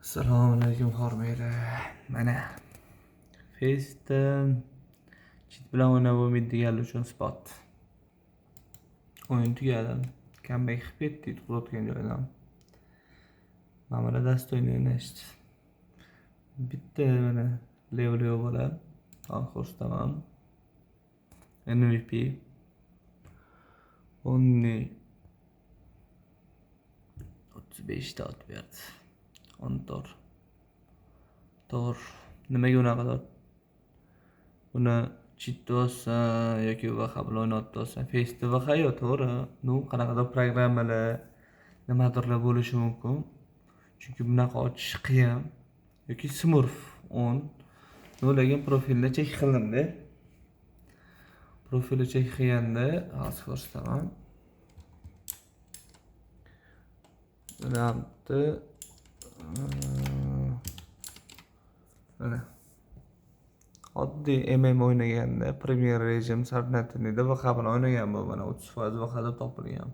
Assalomu alaykum, hormanglar. Mana Face'da cheat bilan o'ynab bo'lmaydi deganlar uchun isbot. O'yin tugadi. Comeback qilib ketdi yutqizayotgan joyidan. Mana bular достойный o'ynashdi. Bitta mana level yo'q bola. Hozir ko'rsataman. MVP. Onni 35 ta otib berdi. 14. To'g'ri. Nimaga unaqa qiladi? Uni cheat deyapsan yoki VH bilan o'ynayapsan. Face'da VH yo'q, to'g'ri. Ну, qanaqadir programmalar, nimadirlar bo'lishi mumkin. Chunki bunaqa ochish qiyin. Yoki Smurf 10. Ну, lekin profilni chek qildim-da. Profilni chek qilganda hozir ko'rsataman. Mana bu mana oddiy MM o'ynaganda Premier rejim Sarnatinida VH bilan o'ynagan bu, mana 30% VH deb topilgan.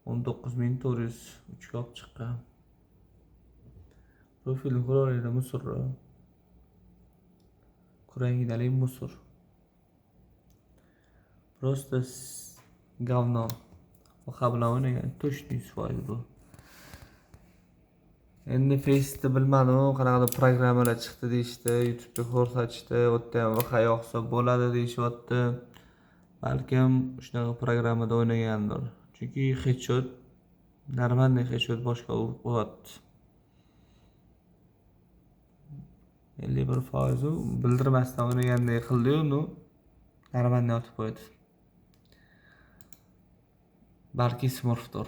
19 403 ga olib chiqqan. Profilni ko'raveringlar, мусор. Kurangidalik мусор. Просто говно. VH bilan o'ynagan, точно 100% bu. Endi Face'da bilmadim, qanaqadir programmalar chiqdi deyishdi, YouTube'da ko'rsatishdi, u yerda ham VH yoqsa bo'ladi deyishyapti. Balkim shunaqa programmada o'ynagandir. Chunki headshot, нормальный headshot boshqa urib qo'yapti. 51% u bildirmasdan o'ynagandek qildi-yu, ну нормальный otib qo'ydi. Balki Smurfdir.